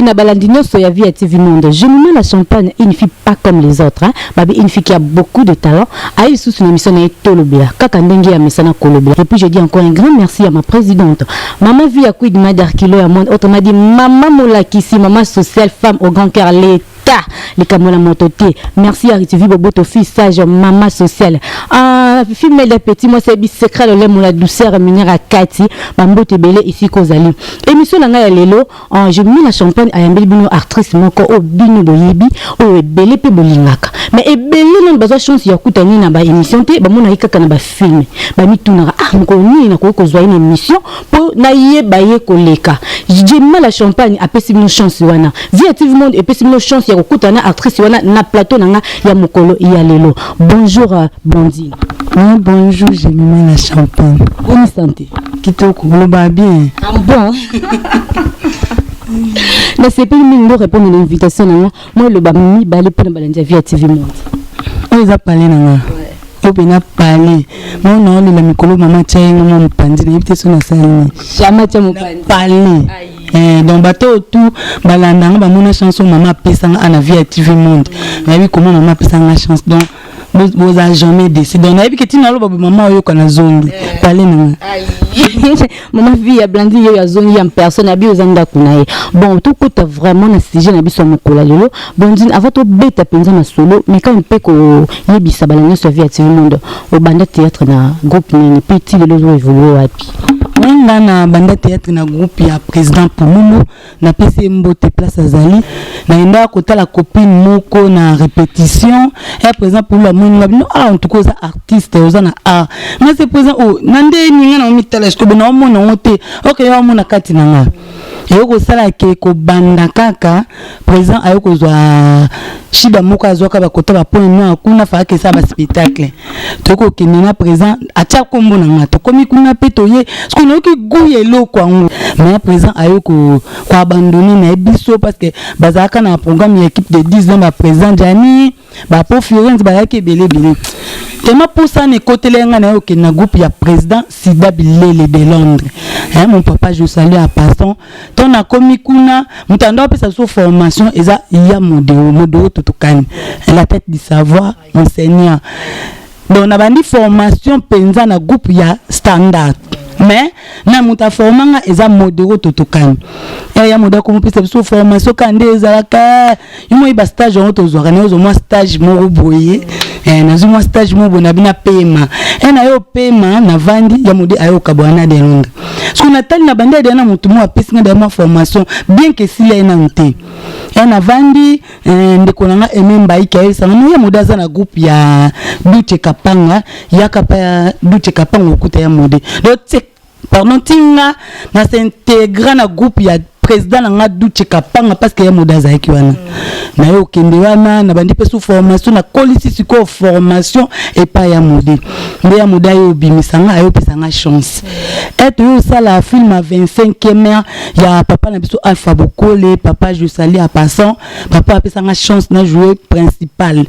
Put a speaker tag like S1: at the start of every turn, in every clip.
S1: Na balandi nyonso ya Vie ya TV Monde. Jemima la Champagne, une fille pas comme les autres, hein. Babi, une fille qui a beaucoup de talent. Ayi lisusu na émission na ye Tolobela. Kaka ndenge ya mesana kolobela. Et puis je dis encore un grand merci à ma présidente. Maman Vie ya Queen Mother Kilo ya monde. Autrement dit, Maman Molakisi, maman sociale, femme au grand cœur, l'état. Likambo na moto te. Merci à RTV Boboto, fille sage, maman sociale. Ah, femelle de petit, moi c'est secret lolemo la douceur minière à Kati, bambote ebele ici kozali. Émission na ngai ya lelo, je mets la champagne ayambeli bino actrice moko oyo bino boyebi, oyo ebele mpe bolingaka. Mais ebele nano bazwa chance ya kutani na ba émission te, bamonaki kaka na ba film. Bamitunaka: ah, mokolo nini nakoki kozwa ye na émission mpo nayeba ye koleka? Jemima la Champagne apesi bino chance wana. Via TV Monde epesi bino chance ya kokutana na actrice wana na plateau na nga ya mokolo ya lelo. Bonjour, Blandine.
S2: Oui, bonjour, Jemima la Champagne.
S1: Boni santé?
S2: Kitoko, oloba bien.
S1: Ah bon, nasepeli mingi ndo répondre na invitation na nga. Mwa eloba mibale mpona balandi ya Via TV Monde.
S2: Oyo eza pale na nga, oyo mpena pale mo naolela mikolo. Mama tia ye nga mwa mopanzi, nayebi te so nasali nini.
S1: Jamais tia mopanzi.
S2: Pale. Donc bato oyo tu balandanga, bamona chance oyo mama apesanga ana Vie ya TV Monde. Nayebi koma mama apesanga chance, donc boza jamais déçus. Donc nayebi ke ntina aloba boye, mama oyoka na zongi pale na nga.
S1: Mama Vie ya Blandine oyo azongi ya personne abi oza ndako na ye. Bon, tokota vraiment na sujet na biso ya mokolo ya lelo. Blandine, avant tobeta mpenza masolo, mais quand mpe koyebisa bala nyonso ya Vie ya TV Monde, obanda théâtre na groupe nini mpe ti lelo ozoévolue wapi?
S2: Nga na banda théâtre na groupe ya président Pululu. Napesi ye mbote place azali. Nayendaka kotala copine moko na répétition ya président Pululu. Amoni nga bino: ah, en tout cas oza artiste, oza na art. Nga se président o na ndeni nga na omitala sikoyo boye, naomona yango te. Ok, yo amona kati na nga eyo kosala ke kobanda kaka président aye kozwa shida moko, azwaka bakota bapoint noir kuna, fayaka esala baspectacle. Toyei kokende na président, atia nkombo na nga. Tokomi kuna mpe toye soki nayoki goût ya eloko yango, mais président aye koabandonner na ye biso parce que bazalaka na programme ya équipe de 10 ans. Baprésident Jani, bapo Firenze bazalaki ebele ebele. Tema mposana ekoteli nga na ye okende na groupe ya président Sida Bilele de Londres, hein, mon papa, je salue en passant. To nakomi kuna, moto ando apesa biso formation eza ya Modeo, Modeo Totokani, la tête du savoir, monseigneur. Donc nabandi formation mpenza na groupe ya Standard, mais na moto aformanga eza Modero Totokani. Ya modero akomopesa biso formation kaka nde ezalaka yo moyi bastage yango tozwaka. Naye ozwa mwa stage moko boye, nazwi mwa stage moko boye, nabi napema e na ye opema. Navandi, ya mode ayoka bwana de Londres. Soki natali na bandi adeya na motu moko apesi nga deya mwa formation, bien ke esila ye nanu te. E navandi, ndeko na nga Eme Mbaiki ayebisanga no ya mode aza na groupe ya Duce Kapanga, yaka pa ya Duce Kapanga okuta ya mode. Donc pardon, tinga na s'intégrer na groupe ya président na nga Duce Kapanga parce que ya mode azalaki wana. Na ye okende wana, na bandi mpe su formation, nakolisi sikoyo formation epai ya mode. Nde ya mode aye obimisa nga, ayopesa nga chance ete oyo osala film ya 25e heure ya papa na biso Alpha Bokole. Papa, je salue en passant. Papa apesanga chance na jouer principal.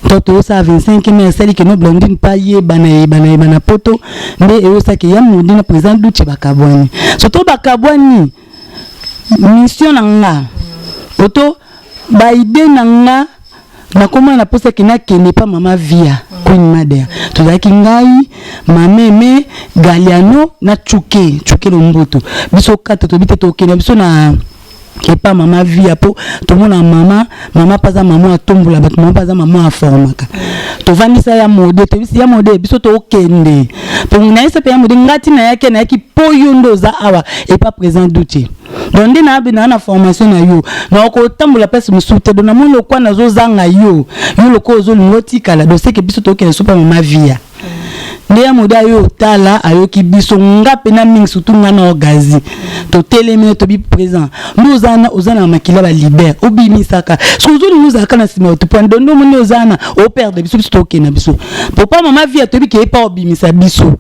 S2: To tozosala 25e heure, esali keno Blandine mpa yebana yebana yebana poto. Nde eyosaki ya modi na président Duce bakabwani. Surtout bakabwani, mission na nga oto baide na nga nakoma na mposaki nakende pa mama Via Queen Mother. Tozalaki ngai, Mameme Galiano na Tchuke Tchuke Lomboto, biso kata toyebi te. Tokende biso na epa mama Via mpo tomona mama. Mama mpe aza mama atombola bato, mama mpe aza mama aformaka. Tovandisa ya mode, toyebisi ya mode biso tokende mpo nayesa mpe ya mode. Nga ntina yaki, nayaki mpo yo nde oza awa epa président Duce. Donc nde nayabi naa na formation na yo, nakotambola place mosusu te. Donc namoni lokwa nazozanga yo, yo lokola ozolinga otikala. Donc seke biso tokende so mpa mama Via. Nde ya mode ayo otala, ayoki biso, nga mpena mingi, surtout nga na Orgazi. Totelemi, tobi présent nde oza na, oza na makila baleader obimisaka. Soki ozolinga ozalaka na nsima bato po ndondo omoni oza na operdre biso. Biso tokende biso popa mama Via, toyebi ke epa obimisa biso.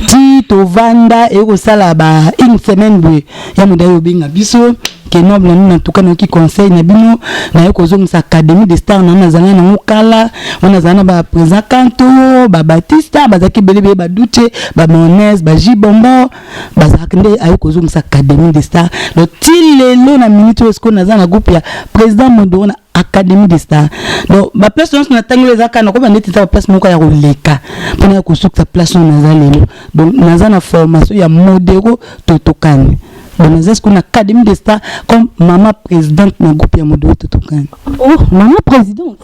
S2: Ti tovanda, eye kosala ba une semaine boye, ya moto aye obenga biso. Ke noble na nini, en tout cas nayoki conseil na bino, naye kozongisa Académie de Star na nazala nango kala wana. Azala na baprésident Kanto, babatista bazalaki ebele ebele, baduce, bamayonnaise, bajibombo bazalaki. Nde aye kozongisa Académie de Star. Donc ti lelo na minute oyo sikoyo naza na groupe ya président Modoro na Académie de Star. Donc baplace nyonso na ntango eza kaka nakoba ndeti eza baplace moko ya koleka mpona ya kosukisa place oyo naza lelo. Donc naza na formation ya Modero Totokani. Donc naza sikoyo na Académie de Star comme mama présidente na groupe ya Modero Totokani.
S1: Oh, mama présidente!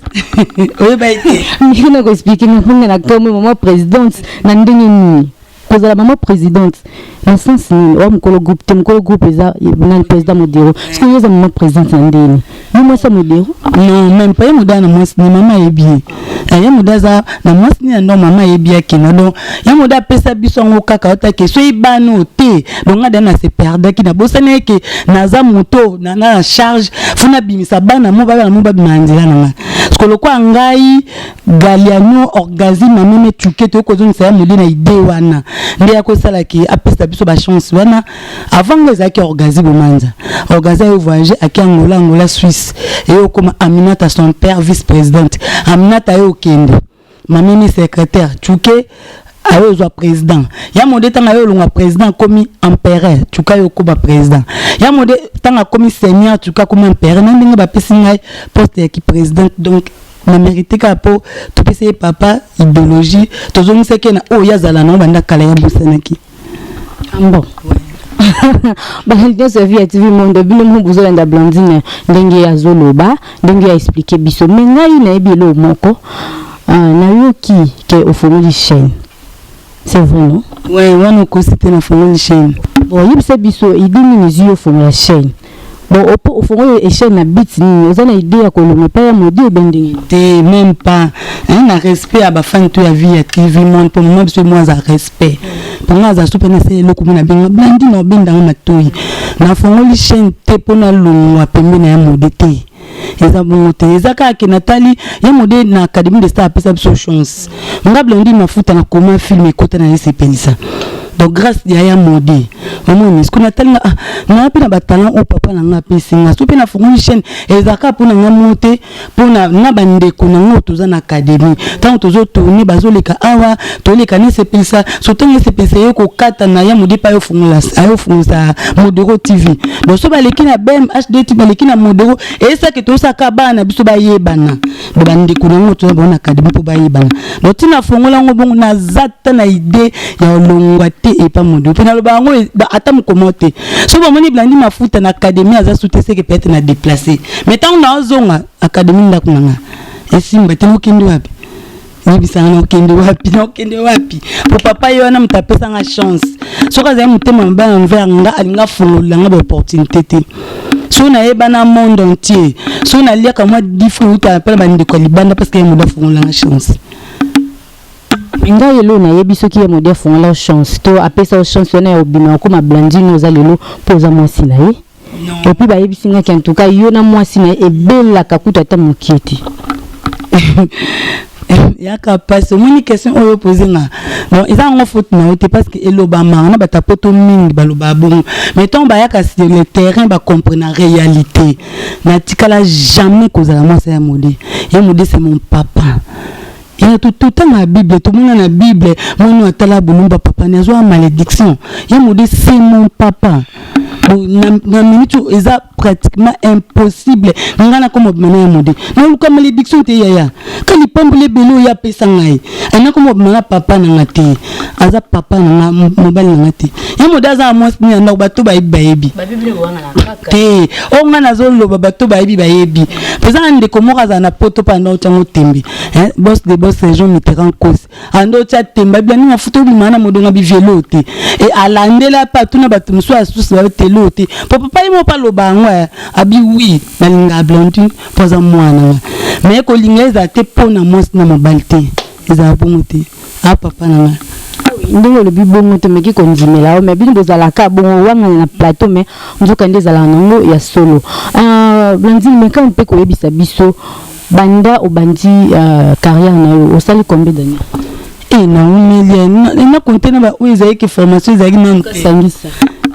S2: Oyeba ete
S1: Ndenge na koexpliquer nga na kamwe, mama présidente na ndenge nini? Kozala mama présidente na sens nini? Owa mokolo groupe te, mokolo groupe eza nani? Président Modero. Soki oyo eza mama présidente na ndeni, yo mwasi ya Modero?
S2: Non, même pas. Ye modo aza na mwasi ni mama ayebi ye. Ye modo aza na mwasi nini na ndongo, mama ayebi akenda. Donc ye modo apesa biso yango kaka otake so ebano te. Donc nga da na se perdaki, nabosani eke naza moto na na charge, fo nabimisa bana mo babana mo babima na nzela na nga. Parce que lokwa ngai Galiano Orgasme mameme tuke, toyei kozongisa ya mode na idée wana nde ya kosalaki apesa biso bachance wana. Avant ngo ezalaki Orgazi Bomanza. Orgazi aye voyage, aki Angola, Angola, Suisse, eye okoma Aminata son père vice présidente. Aminata aye okende, mamemi secrétaire, tuke aye ozwa président. Ya mode ntango aye olongwa président, akomi empereur, tuka aye okóma président. Ya mode ntango akomi seigneur, tuka akomi empereur. Na ndenge bapesi ngai poste ya ki présidente, donc na mérité kaka mpo topesi ye papa idéologie, tozongisaki ye na oyo ye azala nango banda kala, ya bosanaki.
S1: Bon, balandi nyonso ya Vie ya TV Monde, bino mo bozolanda Blandine ndenge azoloba, ndenge aexpliquer biso. Me ngai nayebi eloko moko, nayoki ke ofongoli chaîne, c'est vrai, non?
S2: Ouais, wana okosi te, nafongoli chaîne.
S1: Bon, yebisa biso idée nini ezwi yo ofongola chaîne. Bon, opo ofongoli chaîne na but nini? Oza na idée ya kolonga epai ya modi obe ndenge?
S2: Te, même pas, hein, na respect ya bafani to ya Vie ya TV Monde, mpo mama biso mo aza respect mpo nga aza so mpe nasala eloko mo nabenga Blandi na obendanga matoi. Nafongoli chaîne te mpo nalongwa pembeni ya mode te, eza bongo te. Eza kaka ke natali ye mode na Académie de Star apesa biso chance. Nga Blandi Mafuta na koma film ekota na esepelisa. Donc grâce ya mode, omoni siko natali nga, ah, naa mpe na batalent oyo papa na nga apesi nga. So mpe nafongoli chaîne, ezalaka mpo na nga mo te, mpona na bandeko na nga oyo toza na académie. Ntango tozotourner, bazoleka awa, toleka na esepelisa. So ntango esepelisa ye kokata na ya mode mpe ayofungolisa Modero TV. Donc so baleki na BM HD TV, baleki na Modero, eyesaki tosaka bana na biso bayebana. Do bandeko na ngo toza bango na académie mpo bayebana. Donc ntina afongola yango bongo, naza ta na idée ya olongwa te epa Modero. Mpe naloba yango ata mokomo te. So bamoni Blandi Mafuta na académie aza su te, seke peut-être na déplacé. Mais ntango naozonga académie, ndako na nga esimba te. Nokende wapi? Yebisanga, nakokende wapi? Nakokende wapi? Po papa ye wana moto apesanga chance. Soki azali motema mabe envers nga, alingi afongolela nga baopportunité te. Soki nayeba na monde entier, soki naliaka mwa difre uta mpe na bandeko ya libanda, parce que ye moto afongolanga chance.
S1: Ngai lelo nayebi soki ye modi afongola chance to apesa yo chance wana ya obima okóma Blandine oza lelo, mpo oza mwasi na ye. Et puis bayebisi ngaki, en tout cas yo na mwasi na ye ebelaka kutu ata mokie te.
S2: Yaka mpasi omoni question oyo opose nga. Bon, eza yango faute na yo te, parce que elobamaka na bato ya poto mingi, balobaka bongo. Mais ntango bayaka sur le terrain, bacomprendre na réalité. Natikala jamais kozala mwasi ya mode. Ya mode, c'est mon papa. Ya totanga Bible, tomona na Bible mwana atala bolumba papa ni azwa malédiction. Ya mode, c'est mon papa. Bon, na minute oyo eza pratiquement impossible ngai nakoma obima na ya mode, naluka malédiction te. Yaya ka lipamboli ebele oyo apesa ngai, nakoma obima na papa na nga te. Aza papa na nga, mobali na nga te. Ya mode aza na mwasi nini na ndako? Bato bayebi, bayebi te. Oyo ngai nazoloba, bato bayebi, bayebi mpenza. Na ndeko moko azala na poto mpe anda otyango tembe, boss de boss, Jean Mitterrand Kosi, anda otya tembe abila nini mafuta obima na modonga bivielo te. E alandela mpe atuna bato mosusu asusu batelo te, po papa ye moko mpe aloba yango abi wi nalingaka Blandine mpo aza mwana nga. Mais kolinga ezala te mpo na mwasi na mobali te, ezala bongo te. A papa na nga.
S1: Ndenge olobi bongo, tomeki kondimela yo. Me bino bozalaka bongo wangana na plateau, mais nzoka nde ezalaka nango ya solo. Blandine, meka mpe koyebisa biso, banda obandi carrière na yo, osali combien d'années?
S2: E naumeli na konte na baoyo ezalaki formation, ezalaki nanu te.
S1: Sangisa.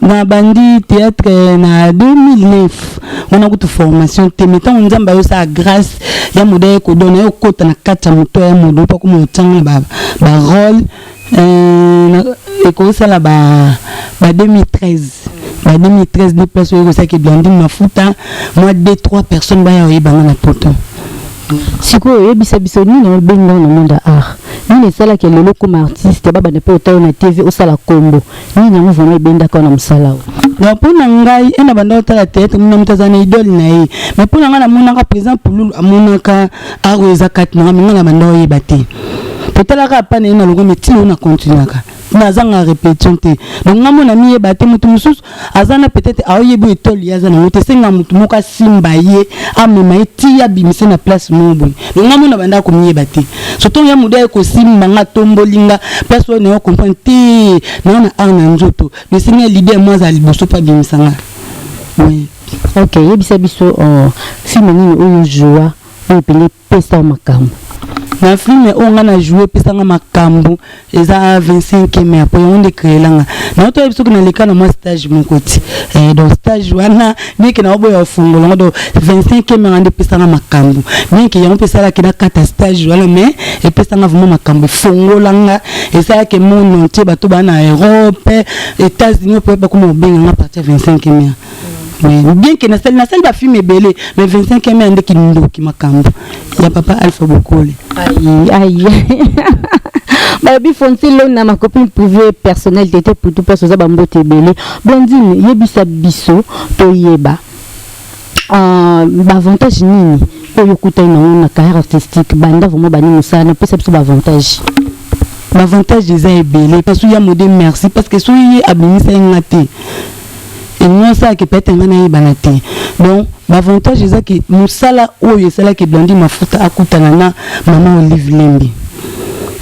S2: Na bandi théâtre na 2009. Wana kutu formation te, mais ntango Nzambe ayosala grâce ya modo, aye kodona ye okota na kati ya moto ya modo mpo akoma otianga barôle, ekosala ba 2013, ba 2013 nde place oyo ekosalaki Blandine Mafuta, mwa 2 3 personnes baya oyebanga na poto.
S1: Sikoyo oyebisa biso nini obenga na monde ya art? Nini esalaki lelo koma artiste, babanda mpe otala na TV, osala kombo? Nini yango vraiment ebendaka na mosala oyo?
S2: Donc mpo na ngai e na banda otala théâtre, mona moto aza na idole na ye, mais mpo na ngai namonaka président Pululu, amonaka art oyo eza kati na ngai, mais ngai na banda oyeba te. Totalaka apa na ye na longo, mais ntina oyo na continuaka, nazanga répétition te. Donc nga mona miyeba te. Moto mosusu aza na peut-être aoyebi etole ye aza nango te, esenga motu moko asimba ye, amema ye ti abimise na place moko boye. Donc nga mona banda komiyeba te. Surtout ya modo aye kosimba nga, atomboli nga place oyo nayo comprendre te, nayo na art na nzoto, mais esenga leader mo azala liboso mpo abimisa nga, oui.
S1: Ok, yebisa biso film nini oyo joua oyo epenge epesa makambo?
S2: Na film oyo nga na joue epesanga makambo eza 25 mai, po yango nde créelanga. Naotoyebi soki naleka na mwa stage moko ti, donc stage wana, bien ke naoboya ofungola yango. Donc 25 mai nga nde epesanga makambo, bien ke yango mpe esalaki nakata stage wana, mais epesanga vraiment makambo, efongolanga, esalaki monde entier, bato baa na Europe, États-Unis mpo bakoma kobenganga partir ya 25 mai. Mais bien que nasali bafilm ebele, mais 25 mai nde kindoki, makambo ya papa Alpha Bokole.
S1: Aïe aïe, balobi Fonsi Lona, ma copine privée personnelle, tete putu mposo, oza bambote ebele. Blandine, yebisa biso toyeba baavantage nini oyo okutani nango na carrière artistique banda vraiment bani mosala. Napesa biso baavantage.
S2: Baavantage eza ebele, parce que ya mode merci, parce que soki ye abimisaki nga te, elingi asalaki peut-être nga nayebana te. Donc baavantage eza ke mosala oyo esalaki Blandi Mafuta akutana na mama Olive Lembe,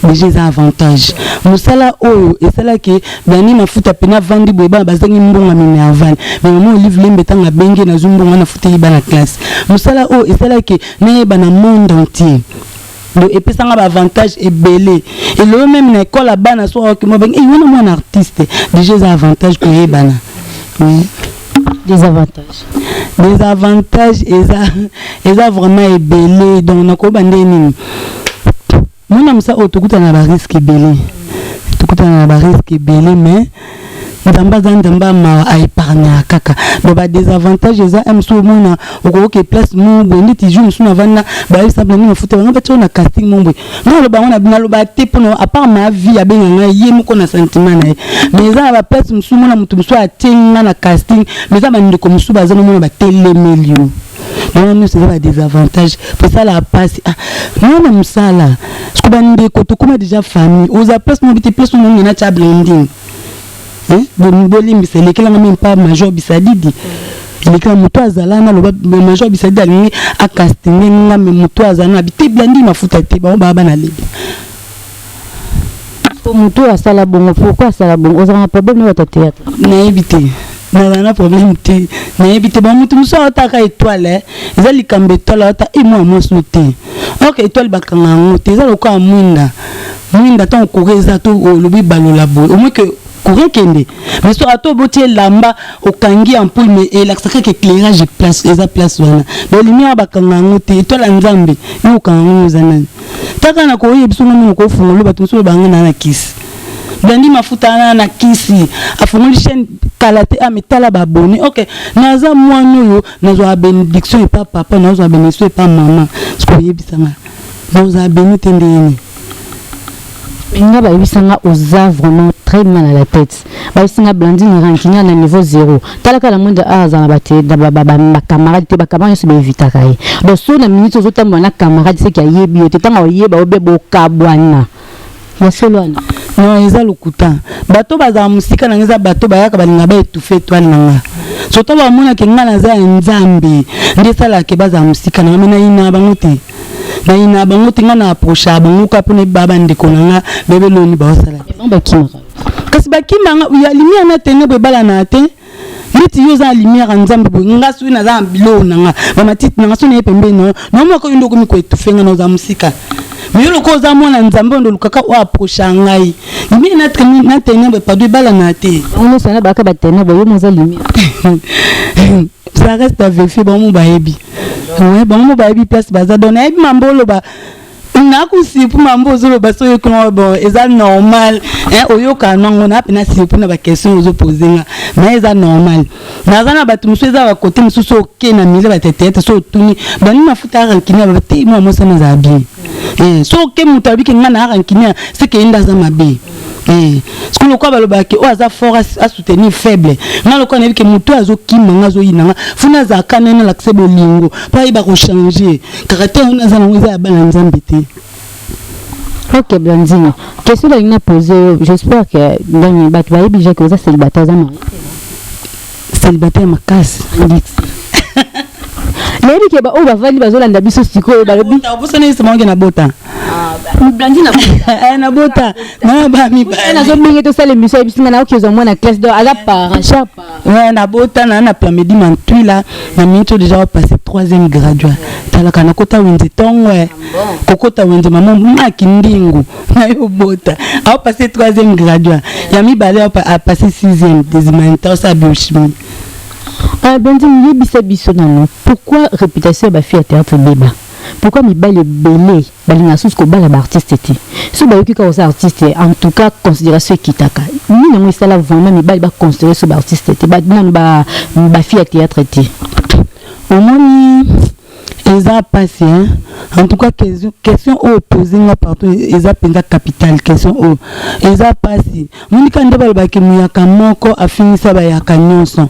S2: déjà eza avantage. Mosala oyo esalaki Blandi Mafuta pene avandi boye, bana bazangi mbongo minerval, mais mama Olive Lembe ntango abenge, nazwi mbongo wana, futeli bana classe. Mosala oyo esalaki nayeba na monde entier. Donc epesanga baavantage ebele. Elelo même na ekole ya bana, so okima bangi wana mwana artiste, déjà eza avantage koyebana, oui.
S1: Désavantage?
S2: Désavantage eza vraiment ebele. Donc nakoyeba nde nini, mona mosala oyo tokutana na barisque ebele, tokutana na barisque ebele, mais Nzambe aza Nzambe amawa, aépargnaka kaka. Donc badésavantage eza mosusu, omona okokoke place moko boye, ndeti jour mosusu navanda, bayebisa Blandi Mafuta, bango batia na casting moko boye. Nga naloba yango, naloba te mpona à part ma vie abenga ngai ye moko na sentiment na ye, mais eza na baplace mosusu, mona moto mosusu atie nga na casting, mais eza bandeko mosusu baza nomona batelemeli yo. Wana nyonso eza badésavantage, po esalaka mpasi. Ah, mwana mosala siko bandeko, tokóma déjà famille, oza place moko te, place mongi na tia Blandine, bolimbisa, elekelanga même pas major Bisadidi, elekela moto azala naloba major Bisadidi alingi acastinge nga, mais moto azala na bi te, Blandi Mafuta te, bango baa bana lebi.
S1: Moto asala bongo, pourquoi asala bongo? Ozala na problème na bato ya théâtre?
S2: Nayebi te, nazala na problème te, nayebi te. Bamoto mosusu aotaka étoile, eza likambo étoile aota e mwana mwasi te. Ok, étoile bakanga yango te, eza lokola mwinda. Mwinda ntango courant eza to olobi balola boye, au moins que courant kende, mais so ata oboti elamba, okangi ampoule, mais elakisaka kaka éclairage place eza place wana. Donc lumière bakanga yango te. Étoile ya Nzambe, yo okanga yango, oza nani? Taka na koyebi biso ngo mona kofungola bato mosusu banga na kisi. Blandi Mafuta wana na kisi, afungoli chaîne kala te, ame tala babone. Ok, naza mwana oyo nazwaka bénédiction epa papa, nazwaka bénédiction epa mama. Soki oyebisanga nazala béni te, ndenge
S1: Nga bayebisanga oza vraiment très mal à la tête. Bayebisinga Blandine rancunière na niveau zéro. Talaka na monde a aza na bacamarade te, bacamarade nyonso baevitaka ye. Donc so na minute ozotambola na camarade, seki ayebi yo te. Ntango oyeba obe bokabwana ya solo wana.
S2: Non, eza lokuta. Bato bazala mosika na nga eza bato bayaka balinga baétouffe étoile na nga, surtout bamonake nga naza ya Nzambe, nde esalaka bazala mosika na nga. Mais nayina bango te, nayina bango te. Nga na approche ya bango kaka mpona ebaa bandeko na nga bebeloni baosala.
S1: Bakimaka.
S2: Kasi bakimanga ya lumière na tene boye ebalana te. Neti yo oza na lumière ya Nzambe boye, nga soki naza na biloko na nga, bamatiti na nga, so naye pembeni na yo, naomaka yo nde okomi koétouffe nga na oza mosika. Mais yo lokola oza mwana Nzambe, oyo olukaka oyo approche ngai, lumière na ténèbre, pardon, ebalana te.
S1: Bango nyonso wana baka baténèbre, yo moza lumière.
S2: Ça reste à vérifier. Bango mo bayebi, ouais, bango mo bayebi place baza. Donc nayebi mambo oloba, nakusipu mambo ozoloba. So oyokanga, bon, eza normal, oyoka nango na mpena sipu na baquestion ozopose nga, mais eza normal. Naza na bato mosusu, eza bakote mosusu, oke na mile bateteete, so otuni bani mafuta arankini te, mwa mosana ezala bien. So oke, moto abiki nga na arankini, seke ye nde aza mabe. Soki lokola balobaka oyo aza fort asoutenir faible, nga lokola nayebi ke moto oyo azokima nga, azoyina nga, funa azalaka nani, alakisa bolingo mpo ayeba kochange caractère wana aza nango, eza ya bana Nzambe te.
S1: Ok, Blandine, question balingi na pose, j'espère que ndani bato bayebi déjà ke oza célibataire, oza marié?
S2: Célibataire makasi.
S1: Nayebi ke baoyo bavandi bazolanda biso sikoyo balobi.
S2: Obosana yesa bango ke nabota.
S1: Blandine.
S2: Nabota na bamibale.
S1: Nazobenge tosala émission, yebisi nga naoki ozwa mwana classe, donc aza parent, cher parent.
S2: Ouais, nabota na plamedi mantwila na miniti oyo déjà opasse troisième graduat. Talaka, nakota wenze ntongo, kokota wenze mama maki ndingu nayo bota, aopasse troisième graduat ya mibale, apasse sixième des humanités, osala biochimie.
S1: Blandine, yebisa biso nano pourquoi réputation ya bafille ya théâtre ebeba, pourquoi mibali ebele balingaka susu kobala baartiste te? So bayoki kaka oza artiste, en tout cas considération ekitaka. Nini yango esala vraiment mibali baconsidéré so baartiste te, nanu bafille ya théâtre te?
S2: Omoni, eza mpasi, hein. En tout cas, question oyo pose nga partout eza mpenza capital. Question oyo eza mpasi. Monika nde balobaki moyaka moko afingisa bayaka nyonso.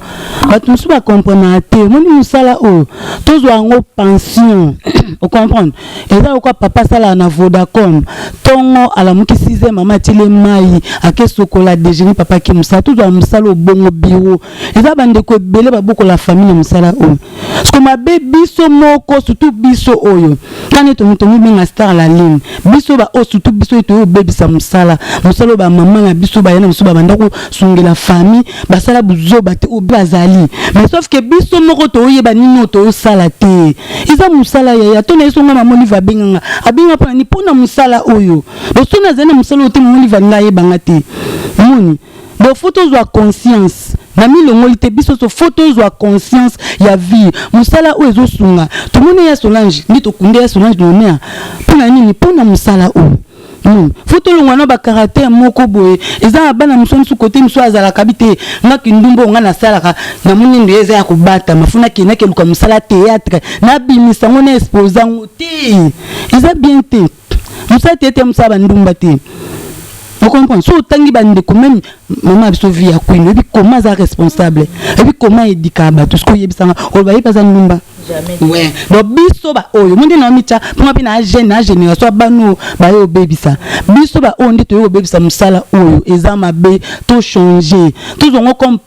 S2: Bato mosusu bakomprenaka te. Omoni, mosala oyo tozwa yango pension, ocomprendre, eza lokola papa asalaka na Vodacom, ntongo alamuki 6 heures, mama atili mai, ake sokola, déjeuner, papa ake mosala. Tozwa mosala obongo biro, eza bandeko ebele babokola famille na mosala oyo. Siko mabe biso moko, surtout biso oyo kani tomibenga star la ligne, biso baoyo, surtout biso oyo toyobebisa mosala, mosala oyo bamama na biso baya na biso babanda kosungela famille, basala buzoba te oyo bazali. Mais sauf ke biso moko toyeba nini oyo toyosala te. Eza mosala yaya to na ye. Songa mama Olive abenganga, abenga mpona nini? Mpona mosala oyo. Boso nazali na mosala oyo te, mama Olive alinga ayebanga te. Omoni, bon, faut tozwa conscience na milongoli te. Biso so faut tozwa conscience ya vie. Mosala oyo ezosunga. Tomoni ya Solange nde tokunde ya Solange nonea mpona nini? Mpona mosala oyo. Faut tolongwa na bacaractère moko boye. Eza na bana mosusu mosusu kote mosusu azalaka bi te. Ngaki ndumba oyo nga nasalaka, namoni ndo eza ya kobatama, fo nakendaki eluka mosala théâtre, nabimisa yango, na expose yango te. Eza bien te. Mosala théâtre, mosala bandumba te, ocomprendre? So otangi bandeko, même mama biso vie ya kwini, oyebi koma aza responsable, oyebi koma edikaka bato. Soki oyebisanga, oloba yebi aza ndumba. Ouais, donc biso baoyo mo nde na mitya mponga mpe na jeune na génération ya bana oyo baye obebisa, biso baoyo nde toye kobebisa mosala oyo, eza mabe. Tochange, tozwango comme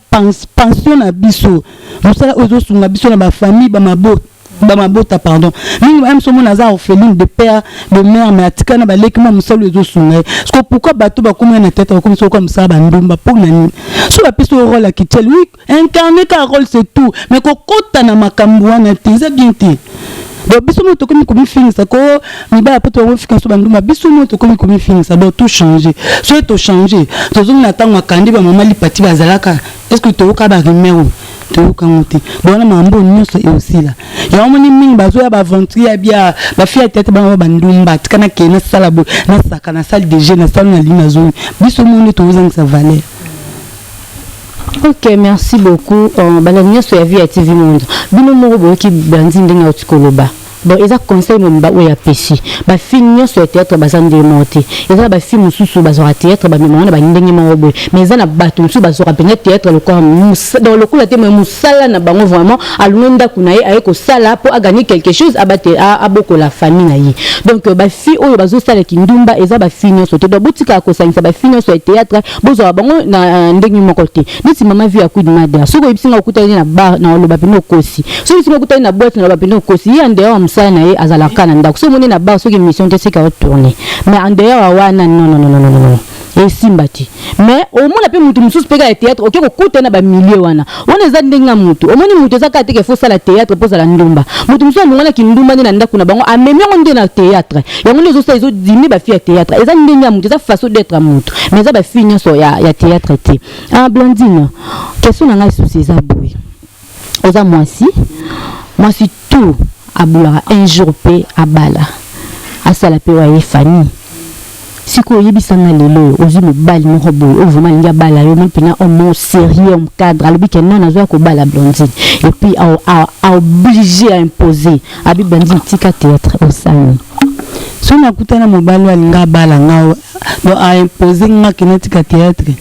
S2: pension na biso. Mosala oyo ezosunga biso na bafamille, bamabota, bamabota, pardon, mingi. Baya moso omona aza orpheline de père, de mère, mais atika na baleki mwa mosala oyo ezosunga ye. Parce que pourquoi bato bakomi na tete, bakomi sokoka mosala bandumba? Mpo na nini? So bapesi oyo rôle ya kitiel, oui, incarne ka rôle, c'est tout, mais kokota na makambo wana te, eza bien te. Donc biso mo tokomi komifingisa ko mibala po tokomifika so bandumba. Biso mo tokomi komifingisa. Donc tochange. Soki tochange, tozongi na ntango akandi bamama lipati bazalaka, est ce que toyoka barumeur oyo? Toyokango te. Bon, wana makambo nyonso eosila yango. Moni mingi bazoya baaventure ya bia bafille ya théâtre, bango bandumba, tika nakende nasala boye, nasaka na salle de jeu, nasala na lini, nazongi. Biso mo nde tozangisa valeur.
S1: Ok, merci beaucoup. Bana nyonso ya vie ya TV Monde, bino moko boyoki Blandine ndenge auti koloba. Bon, eza conseil mobimba oyo apesi. Bafille nyonso ya théâtre baza ndenge moko te. Eza na bafille mosusu bazwaka théâtre, bamemaka na bandenge moko boye, mais eza na bato mosusu bazwaka mpenza théâtre lokola, donc lokola te, mais mosala na bango vraiment. Alongwe ndako na ye, aye kosala mpo aganye quelque chose, abate abokola famille na ye. Donc bafille oyo bazosala kindumba, eza bafille nyonso te. Donc botikaka kosangisa bafille nyonso ya théâtre, bozwaka bango na ndenge moko te. Neti mama vie ya Queen Mother, soki oyebisi nga okutani na bar, na oloba pene okosi. Soki oyebisi nga okutani na boîte, na oloba pene okosi. Ye en dehors ya mosala na ye, azalaka na ndako. Soki omoni na bar, soki émission te, seka otourne, mais en dehors ya wana, non, non, non, non, non, non. Esimba te. Mais omona mpe motu mosusu mpe kaka ya théâtre, oke kokuta na bamilieu wana. Wana eza ndenge ya motu. Omoni, motu eza kaka te ke faut osala théâtre mpo ozala ndumba. Motu mosusu alongwanaki ndumba nde na ndako na bango, amemi yango nde na théâtre. Yango nde ezosala, ezodimi bafille ya théâtre. Eza ndenge ya motu, eza façon d'être ya motu, mais eza bafille nyonso ya théâtre te. Ah, Blandine, question na ngai susi eza boye: oza mwasi, mwasi tout abulaka un jour mpe abala, asala mpe waye famille. Sikoyo oyebisanga, lelo oyo ozwi mobali moko boye oyo vraiment alingi abala yo, moi mpena homme sérieux, homme cadre, alobi ke non, nazwa kobala Blandine, et puis aoblige, aimposer, abi: "Blandine, tika théâtre." Osani?
S2: So nakutana mobali oyo alingi abala nga, donc aimpose nga ke natika théâtre,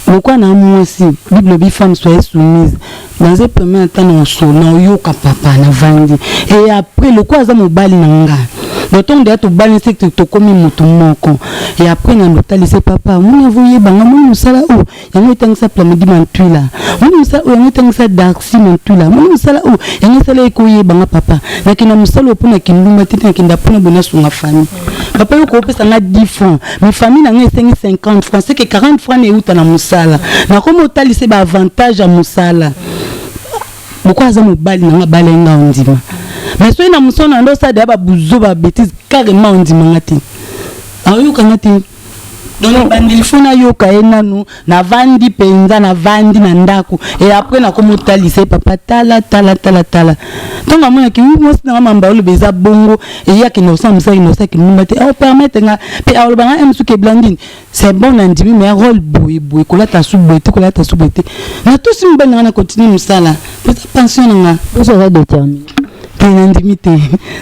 S2: lokwa na mwasi, Bible elobi: "Femme, soyez soumise." Dans un premier temps, na oyoka papa, navandi, et après, lokwa aza mobali na nga, donc ntongo deya tobali, se tokomi motu moko. Et après, na lotalise papa: "Moni, avoyebanga, moni mosala oyo, yango etangisa Plamedi Mantwila, moni mosala oyo, yango etangisa Darcy Mantwila, moni mosala oyo, yango esala ekoyebanga. Papa, nakenda mosala oyo mpona kindumba te, nakenda mpona boye, nasunga famille. Papa, yo koopesa nga 10 francs, mais famille na ngai esengi 50 francs, c'est que 40 francs na euta na mosala." Nakomi otalise baavantage ya mosala. Boko aza mobali na nga, bala ye nga, ondima. Mais soki na mosala na ndo osala deya babuzo, babêtises, carrément ondimanga te, aoyokanga te. Donc bandeli, faut nayoka ye nanu, navandi mpenza, navandi na ndako, et après nakomi otalisa ye: "Papa, tala, tala, tala, tala." Ntongo amonaki wi mwasi nanga, mamba oloba eza bongo, eye akende kosala mosala, akende kosala kindumba te, aopermettre nga mpe aloba nga mosuki: "Blandine, c'est bon, na ndimi, mais rôle boye boye, kolata su boye te, kolata su boye te." Natosi mobali nanga, na continue mosala mpenza, pension na nga.
S1: Oso oza déterminé.
S2: Te, nandimi te.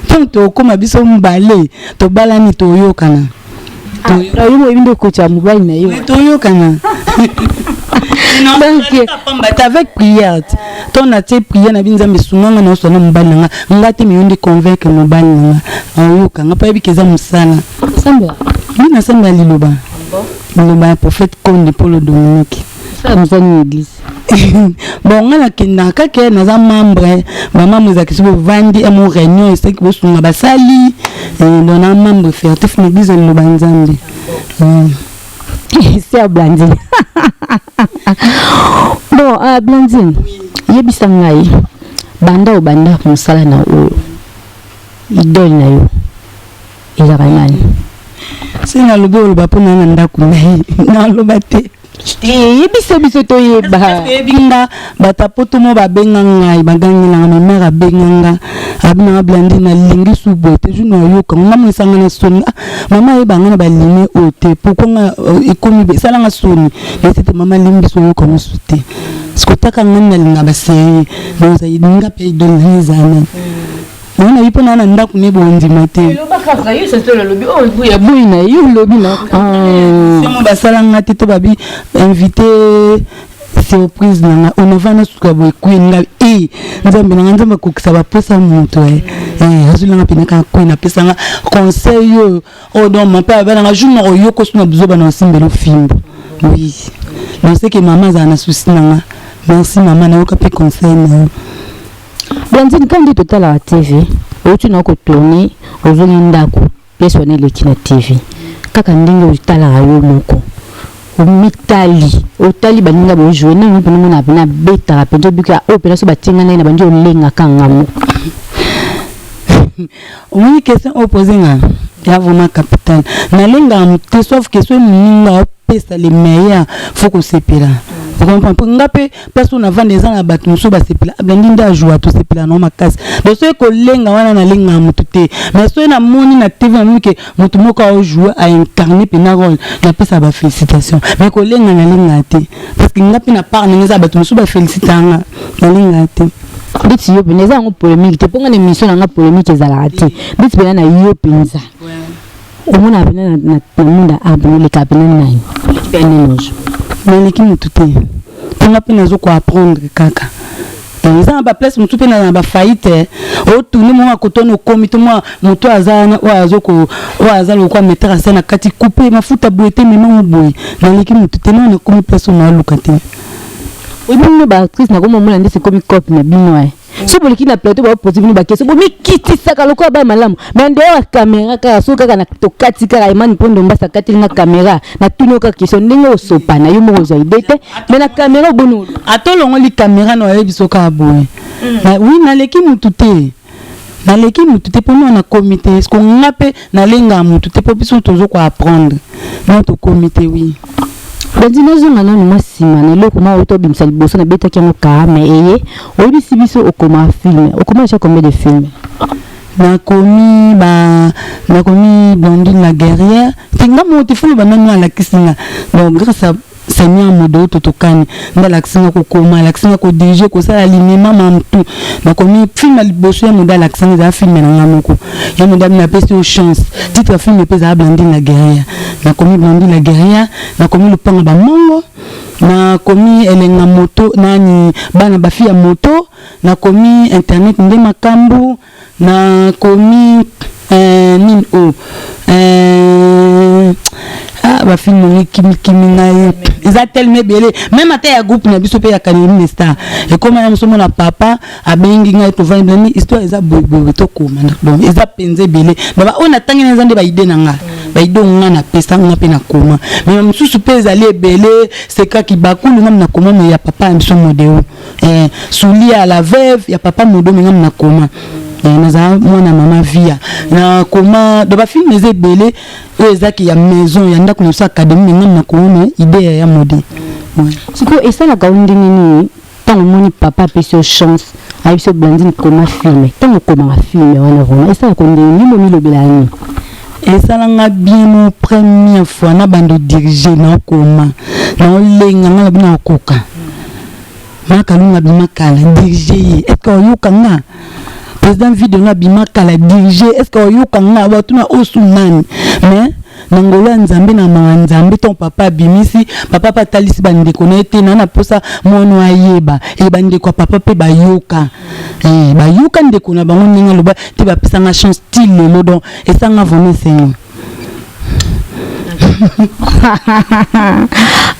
S2: Ntango tokóma biso mibale, tobalani, toyokana.
S1: Yo moyebi nde okotya mobali na yo.
S2: Toyokana pamba te, avec prière. To natie prière na bi: "Nzambe, esunganga na osona mobali na nga." Nga te, meyo nde convaincre mobali na nga, aoyokanga mpo ayebiki eza mosala.
S1: Osambela?
S2: Mi nasambela liloba, liloba ya prophète Konde Polo Dominique.
S1: Osala mosala nini, église?
S2: Bon, nga nakendaka kaka, naza membre. Bamembre ezalaki so bovandi emo réunion, esaki bosunga basali. Donc na membre fertif na église ya Liloba Nzambe.
S1: Sœur Blandine, bon, Blandine, yebisa ngai, banda obanda mosala na oyo, idole na yo ezalaka nani?
S2: Se nalobi, oloba mpo na na ndako na ye, naloba te.
S1: Yebisa biso toyeba.
S2: Oyebi nga, bato ya poto mo babenga ngai, bagangelanga. Ma mare abenga nga, abinanga: "Blandine, nalingi su boye te." Jour nayoka nga, monisanga na soni. Ah, mama ayeba nga na balime oyo te, pourquoi nga ekomi esalanga soni? Nayesi te: "Mama, alimbi biso, oyoka mosu te." Sikotaka ngani, nalinga baseye, nozali nga mpe idole nanga ezala nani? Yango nayebi mpo naa na ndako ne bondima te.
S1: Boyi na yo, olobi na
S2: Mo basalanga te, to babi invité surprise na nga, onava nasuka boye, kwe nga e Nzambe nanga, Nzambe akokisa baposa moto azolanga mpena kaka kwe, napesanga conseil oyo. Oyo donc mape abalanga jour moko oyoko so na buzoba na osimbela ofimbo. Oui, donc c'est que mama azala na souci na nga. Merci mama, nayoka mpe conseil na yo.
S1: Blandine, ka nde totalaka TV, outi na kotourne, ozongi ndako, pièce wana eleki na TV, kaka ndenge otalaka yo moko, omitali, otali baninga bojoue nano mpena, mona mpena abetaka mpenza, obika oyo mpena so batinga ndenge na bandi olengaka ngamo.
S2: Omoni, question oyo pose nga ya vraiment capital. Nalengaka te, sauf que soki moninga opesa le meilleur, faut kosepela, ocomprendre? Mpo nga mpe, place oyo navanda, eza na bato mosusu basepela. Blandi nde ajoua, tosepela nango makasi. Donc soki kolenga wana, nalengaka motu te, mais soki namoni na TV, namoni ke motu moko aojoue, aincarne mpena rôle, napesaka bafélicitation. Mais kolenga, nalengaka te, parce que nga mpe na part ndenge eza, bato mosusu bafélicitanga, nalengaka te.
S1: Ndeti yo mpenza, eza yango polémique te, mpo nga na émission na nga polémique ezalaka te. Ndeti mpenza na yo mpenza, omona mpenza na munda arbre, oleka mpenza nani? Oleki mpe nini ojo?
S2: Naleki motu te, mponga mpe nazo koapprendre kaka. Eza na baplace mosusu mpe na bafaillite. Otourne moko akotoni, okomi to mwa moto aza wana, oyo azoko, oyo aza lokwa metteur asa na kati, coupe mafuta boye te, memango boye. Naleki motu te, nao nakomi place oyo naoluka te.
S1: Oyebi bino baactrice, nakomomona nde sekomi cope na bino e. So boleki na plateau, baposer bino baquestion, bomikitisaka lokola baya malamu, mais dehors ya caméra kaka, so kaka na tokati kaka Emani Mpondo Mbasi akateli nga caméra, natuni yo kaka question, ndenge osopana yo moko ozwa idée te, mais na caméra oboni.
S2: Ata olongoli caméra na oyebi so kaka boye. Oui, naleki mutu te, naleki mutu te, mpona nakomi te, parce que nga mpe nalengaka mutu te, mpo biso tozo koapprendre no tokomi te, oui.
S1: Bandi nazonga nanu mwa nsima na eloko moko oyo tobimisa liboso. Nabetaki yango kaka, mais eye oyebisi biso okoma film. Okoma déjà combien de film?
S2: Nakomi ba, nakomi Blandine la guerrière te, nga moko te, folo banani alakisi nga. Donc grâce à Seigneur Modo totokani nde alakisi nga kokoma, alakisi nga kodiriger, kosala linema mamtu. Nakomi film ya liboso ya Modo alakisi nga, ezala film na nga moko ya Modo abi napesi yo chance. Titre ya film mpe ezala Blandine la guerrière. Nakomi Blandine la guerrière, nakomi Lupanga Bamongo, nakomi Elenga moto nani, bana bafi ya moto, nakomi Internet nde makambo, nakomi nini o ah, bafilm yango ekimikimi ngai, eza telema ebele. Même ata ya groupe na biso mpe ya Cameroun Star ekóma ya moso, mona papa abengi ngai, tovandi blani, histoire eza boyeboye, tokoma. Donc eza mpenza ebele. Baba oyo natangi na eza nde baidée na nga, baidée oyo nga napesa nga mpe nakoma, mais mosusu mpe ezali ebele. Sekaki bakulu ngami nakoma, mais ya papa ya biso Modeo, suli ya la veuve ya papa Modo, mais ngami nakoma, nazala mwana mama via nakoma. Do bafilm eza ebele oyo ezaki ya maison ya ndako na biso académie, mais ngami nakoma, mais idée ya Mode.
S1: Sikoyo esalaka yo ndenge nini ntango omoni papa apesi yo chance, ayebi so Blandine koma film? Ntango okomaka film wana, vraiment esalaka ndenge nini? Momilobela nini?
S2: Esalanga bien. Mo première fois na bando dirige, naokoma, naolenga nga na bino, naokoka makalunga abima kala, dirige ye, est ce que oyoka nga? Président video no abima kala, dirige, est ce que oyoka nga? Batuna osu nani? Mais na ngolo ya Nzambe, na mawa Nzambe, ntongo papa abimisi, papa mpe atalisi bandeko na ye te na mposa mwana ayeba e bandeko ya papa mpe bayoka, bayoka ndeko na bango ndenge aloba te, bapesanga chance ti lelo. Donc esanga vraiment esengo.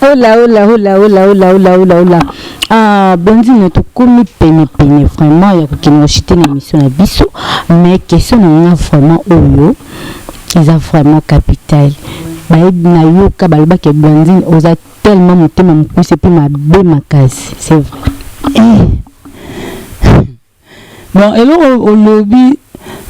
S1: Ola ola ola ola ola ola ola ola! Ah, Blandine, tokomi pene pene vraiment ya kokende kochuter na émission na biso, mais question na nga vraiment oyo eza vraiment capital. Bayebi, nayoka balobaki Blandine oza tellement motema mokuse mpe mabe makasi, c'est vrai?
S2: Eh. Bon, eloko olobi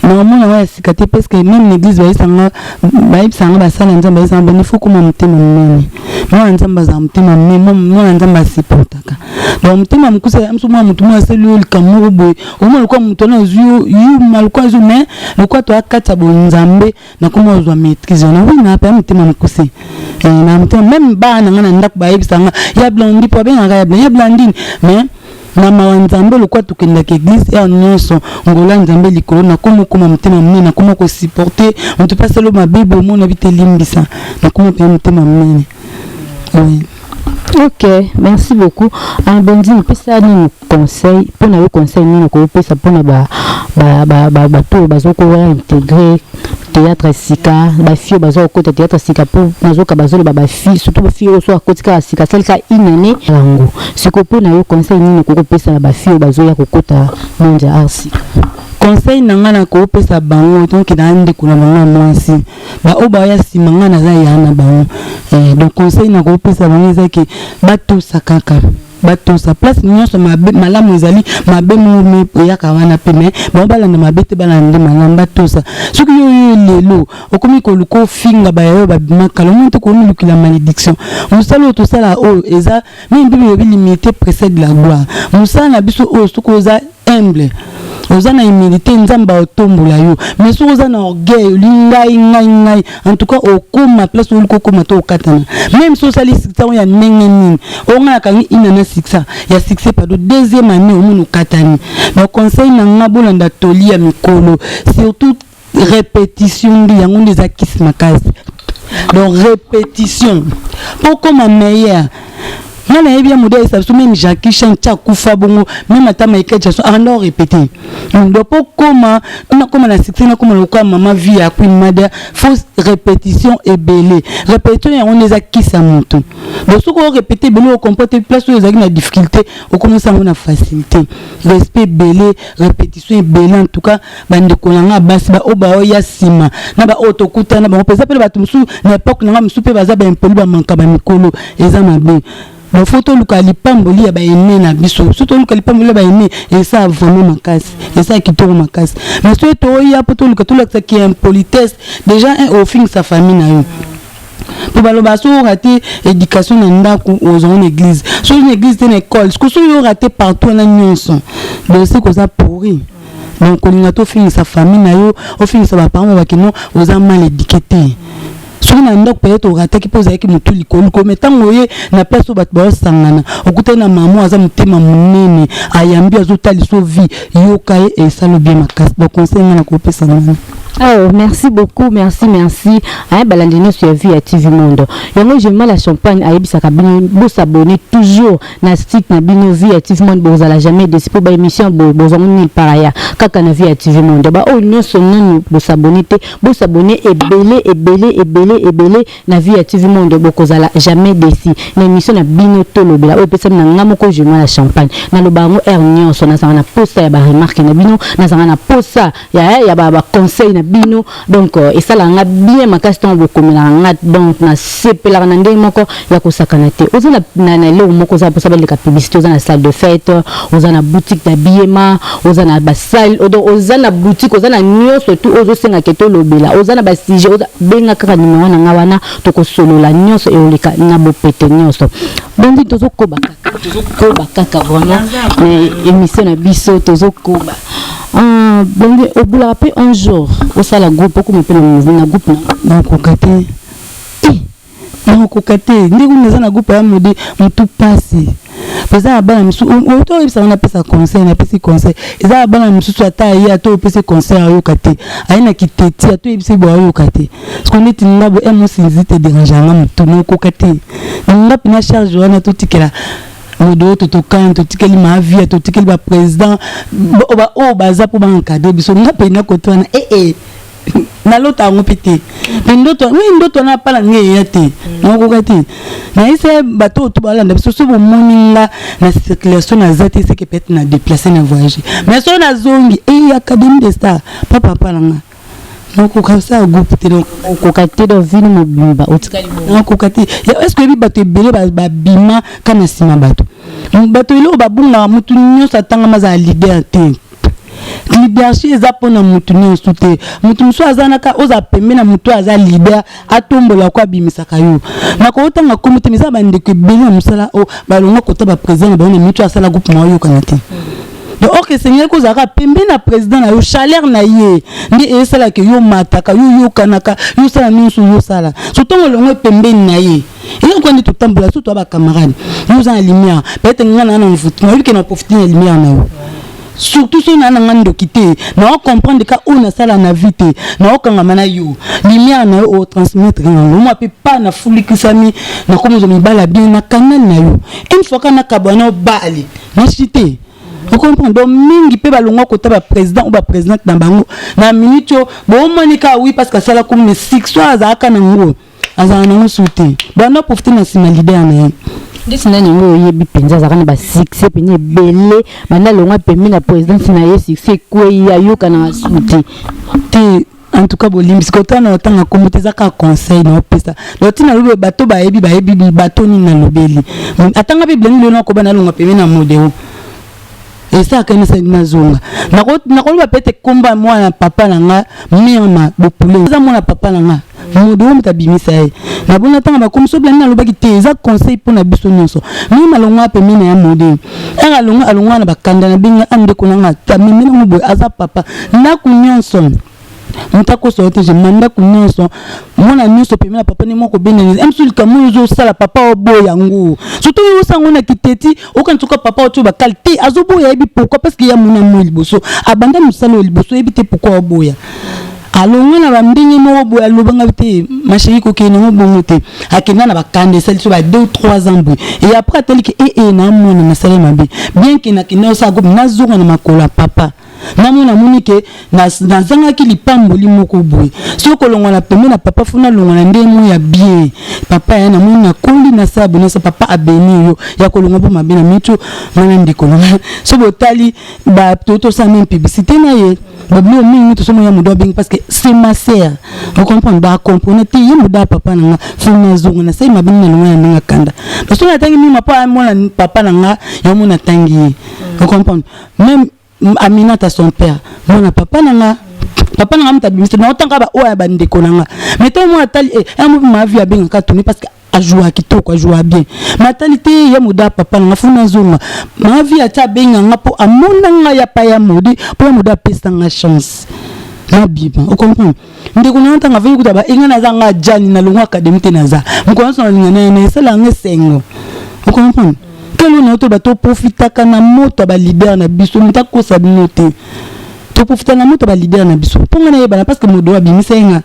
S2: naomona ngo ya sika te, parce que même l'église bayebisanga, bayebisanga basala Nzambe, bayebisanga bani faut koma motema monene. Mwana Nzambe azala motema monene, mwana Nzambe asupportaka. Donc motema mokuse mosu, mwana motu moko asali oyo likambo moko boye, omona lokwa moto wana azwi yo yuma, lokwa azwi, mais lokwa toya kati ya bonzambe, nakoma ozwa maîtrise wana. Oui, na ya motema mokuse, na motema. Même bana na nga na ndako bayebisanga ya Blandi, mpo babengaka ya ya Blandine, mais na mawa Nzambe, lokwa tokendaka église heure nyonso, ngolo ya Nzambe likolo, nakoma okoma motema monene, nakoma kosupporter moto mpe asala mabe, bomona bi te, limbisa, nakoma mpenza motema monene, oui.
S1: Ok, merci beaucoup. Blandine, pesa nini conseil mpona yo? Conseil nini okopesa mpona bato oyo bazokoya intégrer théâtre sika, bafille oyo baza kokota théâtre sika? Mpo nazoka bazoloba bafille, surtout bafille oyo so akoti kaka sika, asalika une année yango sikoyo. Mpona yo, conseil nini okokopesa na bafille oyo bazoya kokota monde ya art sika?
S2: Conseil na ngai na koopesa bango, donc na ndeko na bango ya mwasi, baoyo baya nsima, ngai naza ya na bango. Donc conseil na koopesa bango eza ke batosa kaka, batosa place nyonso. Mabe malamu ezali, mabe mo eyaka wana mpe, mais bango balanda mabe te, balanda nde malamu, batosa. Soki yo yo lelo okomi koluka ofinga baya oyo babima kala, omoni te komilukila malédiction. Mosala oyo tosala oyo eza mingi, Bible elobi l'humilité précède la gloire. Mosala na biso oyo, soki oza humble, oza na humilité, Nzambe aotombola yo. Mais soki oza na orgueil, oli ngai ngai ngai, en tout cas okóma place oyo olingi okóma to okatana. Même so osali succès oyo ya ndenge nini, oyo ngai nakangi ina na succès ya succès, pardon, deuxième année, omoni okatani. Donc conseil na nga, bolanda toli ya mikolo, surtout répétition nde yango nde eza kisi makasi. Donc répétition mpo okóma meilleur. Nga nayebi ya modèle ayebisa biso, même Jackie Chan ti akufa bongo, même ata Michael Jackson akanda orépété. Donc po koma nakoma na succès, nakoma lokola mama vie ya Queen Mother, faut répétition ebele. Répétition yango nde eza kisa moto. Donc soki orépété ebele, ocomprendre place oyo ezalaki na difficulté, okomisa yango na facilité. Respect ebele, répétition ebele. En tout cas, bandeko na nga basi, baoyo baoya nsima na baoyo tokutana bango mpenza, mpe bato mosusu na époque na nga mosusu mpe baza baimpoli, bamanka bamikolo, eza mabe. Donc faut toluka lipamboli ya baene na biso. So toluka lipamboli ya baene, esala vraiment makasi, esala kitoko makasi. Mais soki toya mpo toluka tolakisaki impolitesse, déjà un ofingisa famille na yo, mpo baloba soki oraté éducation na ndako, ozongo na église, soki na église te, na école, soki oraté partout wana nyonso, donc soki oza pourri. Donc kolinga to ofingisa famille na yo, ofingisa baparent, babaki non, oza mal éduqué te. Soki na ndako peut-être orataki mpo ozalaki motu likolo likolo, mais ntango oye na place oyo bato baosangana, okutani na mama aza motema monene, ayambi, azotalisa vie, yoka ye, esala bien makasi. Donc conseil nga na kopesa ngana.
S1: Oh, merci beaucoup, merci, merci. Hein, balandi nyonso ya Vie ya TV Monde. Yango Jemima la Champagne ayebisaka bino bosabonner toujours na site na bino Vie ya TV Monde, bozala jamais déçu po ba émission boye bozango nulle part ailleurs, kaka na Vie ya TV Monde. Ba oyo nyonso nanu bosabonner te, bosabonner ebele, ebele, ebele, ebele na Vie ya TV Monde, bokozala jamais déçu na émission na bino Tolobela oyo epesami na nga moko Jemima la Champagne. Naloba yango heure nyonso, nazalaka na posa ya baremarque na bino, nazalaka na posa ya baconseil na bino. Donc esalaka nga bien makasi ntango bokomelaka nga. Donc nasepelaka na ndenge moko ya kosakana te. Oza na eloko moko, oza mposa baleka publicité, oza na salle de fête, oza na boutique d'habillement, oza na basalle, donc oza na boutique, oza na nyonso tu ozosengaka tolobela, oza na basujet, benga kaka nimero na nga wana, tokosolola nyonso, eoleka na bopete nyonso. Bondi tozokoba kaka, tozokoba kaka vraiment na émission na biso, tozokoba. Bondi obulaka mpe un jour osala groupe, okoma mpe na groupe
S2: na? Nakoka te, nakoka te. Ndenge kuna eza na groupe ya mode motu pasi eza na bana mosusu oto oyebisaka, napesa conseil, napesi conseil. Eza na bana mosusu, ata aye, ata opesi conseil, ayoka te. Aye na kiteti, ata oyebisi boye, ayoka te. Parce que neti nga boye, mosinzi te dérange yanga motu, nakoka te. Nga mpena charge wana totikela modo oyo, totokani, totikeli maavia, totikeli baprésident oyo baza mpo baencadre biso. Nga mpena kote wana ee nalota yango mpe te. Me ndoto, wi, ndoto wana pala nge eya te, nakokoka te. Nayesa bato oyo to balanda biso, so bomoni nga na circulation, naza te, seke peut-être na déplace, na voyage. Mais so nazongi e Académie de Star, papa pala nga nakoka osala groupe te. Donc
S1: okoka te, donc vini mobimba otikali.
S2: Nakoka te. Est ce que oyebi bato ebele babima ka na nsima? Bato eloko babungaka, motu nyonso atangama azala leader te. Leadership eza mpona motu nyonso te. Motu mosusu aza naka ozala pembe na motu aza leader, atombola ko abimisaka yo. Nakotanga kombo te, eza bandeko ebele na mosala oyo balongwa kota baprésident na bango na mitu, asala groupe ma oyokana te. Donc or esengeli kozalaka pembe na président na yo, chaleur na ye nde esalaka yo mataka, yo yokanaka, yo osala nyonso yosala. So ntongo olongwe pembeni na ye, eloko nde totambola, so toya bacamarade, yo oza na lumière, peut-être nga na mvutu, nayebi ke na profite na lumière na yo. Surtout soki naa na nga ndoki te, naocomprendre ka oyo nasala na vie te, naokangama na yo, lumière na yo otransmettre yango mwa mpe pa nafulikisami, nakomozwa mibala bien na canal na yo. Une fois ka nakabwa na obale nashi te, ocomprendre. Donc mingi mpe balongwa kota baprésident ou baprésidente na bango na minute oyo boomoni kaka, oui, parce que asala komi succès, azalaka nango, azala nango su te, banda profite na nsima leader na ye.
S1: Ndeti nani yango oyebi mpenza azalaka na basuccès pene ebele, banda longwa pembe na présidence na ye, succès ekwei, ayokana su te?
S2: Te, en tout cas bolimbisi, kotala na otanga kombo te, eza kaka conseil na opesa. Donc ntina lobi, bato bayebi, bayebi bato nini nalobeli. Atanga mpe bilenge lelo, nakoba nalongwa pembe na modero, esalaka nasa nazonga. Nakoloba peut-être komba mwana papa na nga Mirma Bopule, eza mwana papa na nga modero, moto abimisa ye. Nabona ntango bakomi so bilandi, nalobaki te, eza conseil mpona biso nyonso. Mirma alongwa pembeni na ya modero ere alongwa, alongwa na bakanda na benga andeko na nga, amemi nango boye, aza papa ndako nyonso, moto akosa yo te. Jema ndako nyonso, mwana nyonso pembeni na papa nde moko obendani emso. Likambo oyo ozosala, papa oboya yango, surtout oyo osala yango na kiteti, okani soka papa otio bakali te, azoboya, yebi pourquoi? Parce que ya mona mo liboso abanda mosala oyo liboso, oyebi te pourquoi oboya. Alongwe na bandenge moko boye, alobanga te: "Ma chérie, kokende nango bongo te." Akenda na bakanda, esali so ba 2 ou 3 ans boye, et après atali ke ee namona nasali mabe, bien ke nakende osala groupe, nazonga na makolo ya papa. Namona, amoni ke nazangaki lipamboli moko boye. Soki kolongwa na pembe na papa, fo nalongwa na ndenge moko ya bien. Papa ya namoni nakoli, nasala boye, nasala, papa abeni yo ya kolongwa mpo mabe na mitu ngana. Ndeko na so botali bato, tosala même publicité na ye, babiloko mingi tosomona ya modo abengi, parce que c'est ma sœur, ocomprendre, bacomprendre te. Ye modo ya papa na nga, fo nazonga, nasali mabe, nalongwa na ndenge akanda. Soki natangi mingi mpo amona papa na nga, yango natangi ye, ocomprendre. Même Aminata, son père, mwana papa na nga, papa na nga moto abimisi naotanga baoyo ya bandeko na nga. Mais ntango mwana atali mobi mavi abengaka tourne, parce que ajoua kitoko, ajoua bien, mais atali te ye moda papa na nga, fo nazonga. Mavi ati abenga nga mpo amona nga ya pa ya mode, mpo ya mode apesa nga chance nabima, ocomprendre. Ndeko na nga, ntango aveki kuta baenga, naza nga jani, nalongwa académie te, naza mokolo nyonso nalinga na ye na esala yanga esengo, ocomprendre. Kelo na yo to bato profitaka na moto ya baleader na biso, moto akosa bino te. Toprofita na moto ya baleader na biso mpo nga nayebana, parce que modo abimisa ye nga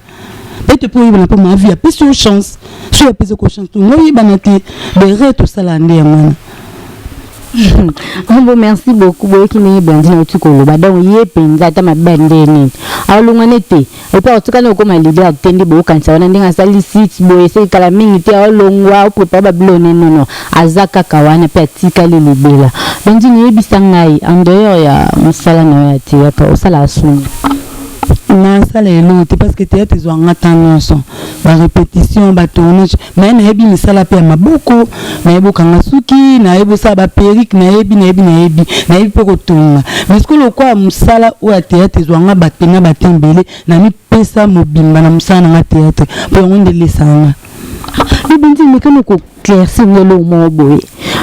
S2: peut-être mpo oyebana, mpo mavi apesi yo chance. So apesi ko chance, tongo oyebana te, bere tosala nde yango wana.
S1: Bon, merci beaucoup. Boyoki ndenge Blandine auti koloba. Donc ye mpenza, ata mabe nde nini, aolongwane te, epo aotikani okóma leader te. Nde boyokanisa wana ndenge asali site boye, eseki kala mingi te, aolongwa oprépare babilo ne nono, aza kaka wana mpe atikali libela. Blandine, yebisa ngai, en dehors ya mosala na yo ya théâtre, osala asuni?
S2: Nasala eloko te, parce que théâtre ezwanga ntan nyonso, barépétition, batournage. Mais nayebi misala mpe ya maboko, nayebi okanga suki, nayebi osala baperruque, nayebi nayebi nayebi nayebi mpe kotonga. Mais sikoyo, lokola mosala oyo ya théâtre ezwanga bapena bate ebele, namipesa mobimba na mosala nanga théâtre, mpo yango nde elesanga.
S1: Libindi mekani koéclaircir ngo eloko moko boye.